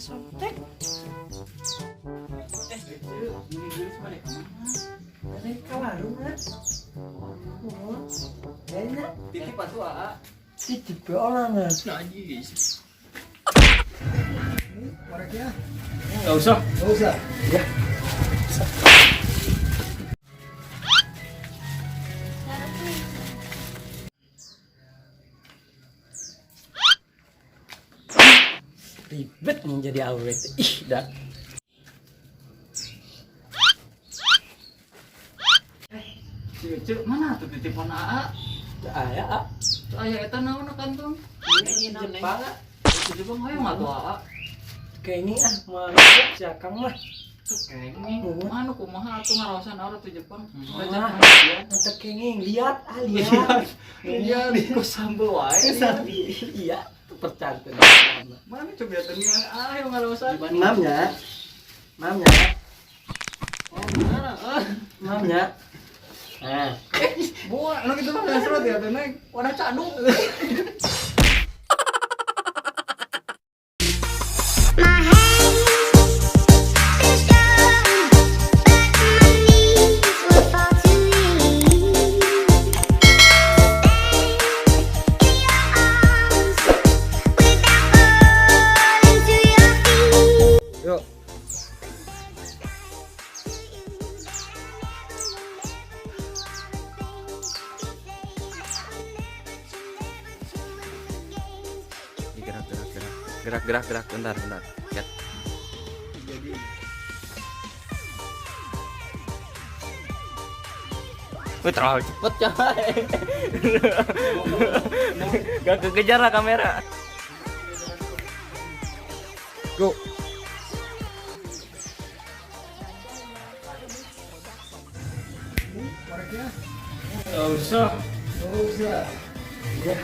Softtek. Ini geus balik ka mana? Balik ke warung lah. Oh, enak. Titip atuh Aa. Titip orang lah. Najis. Koreknya? Enggak usah. Nggak usah. Ya. Ribet nih jadi awet. Ih, dah. Cucu, mana tuh titipan Aa? Aya, ah. Tuh aya eta naon na kantong? Ini Jepang, ah. Itu Jepang hoyong atuh Aa. Kayaknya ah, mau si Akang mah. Tuh kenging. Mana kumaha atuh ngaraosan aura tuh Jepang. Wah. Mata kenging, lihat, ah, lihat. Iya, kok sambel wae. Iya, tuh percanten. Mana coba teh ayo ngaraosan. Mamnya. Mamnya. Oh, mana? Ah. Mamnya. Nah, Buah, nu kitu mah ngasrot ya teh Neng. Warna caduk. My hands are strong, but my knees will fall to you. Stay in your arms without falling to your feet. Yuk. Gerak gerak gerak gerak gerak gerak, bentar bentar ya. Wih, terlalu cepet coy. Gak kekejar lah kamera. Go. Koreknya? Enggak usah. Nggak usah. ya.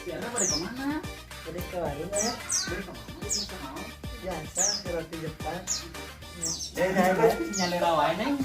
Si Ana pada kemana? Balik ke warung ah. Balik kemana? Dia mau. Biasa, roti Jepang. Eh, nah, nah. Nyalira wae Neng.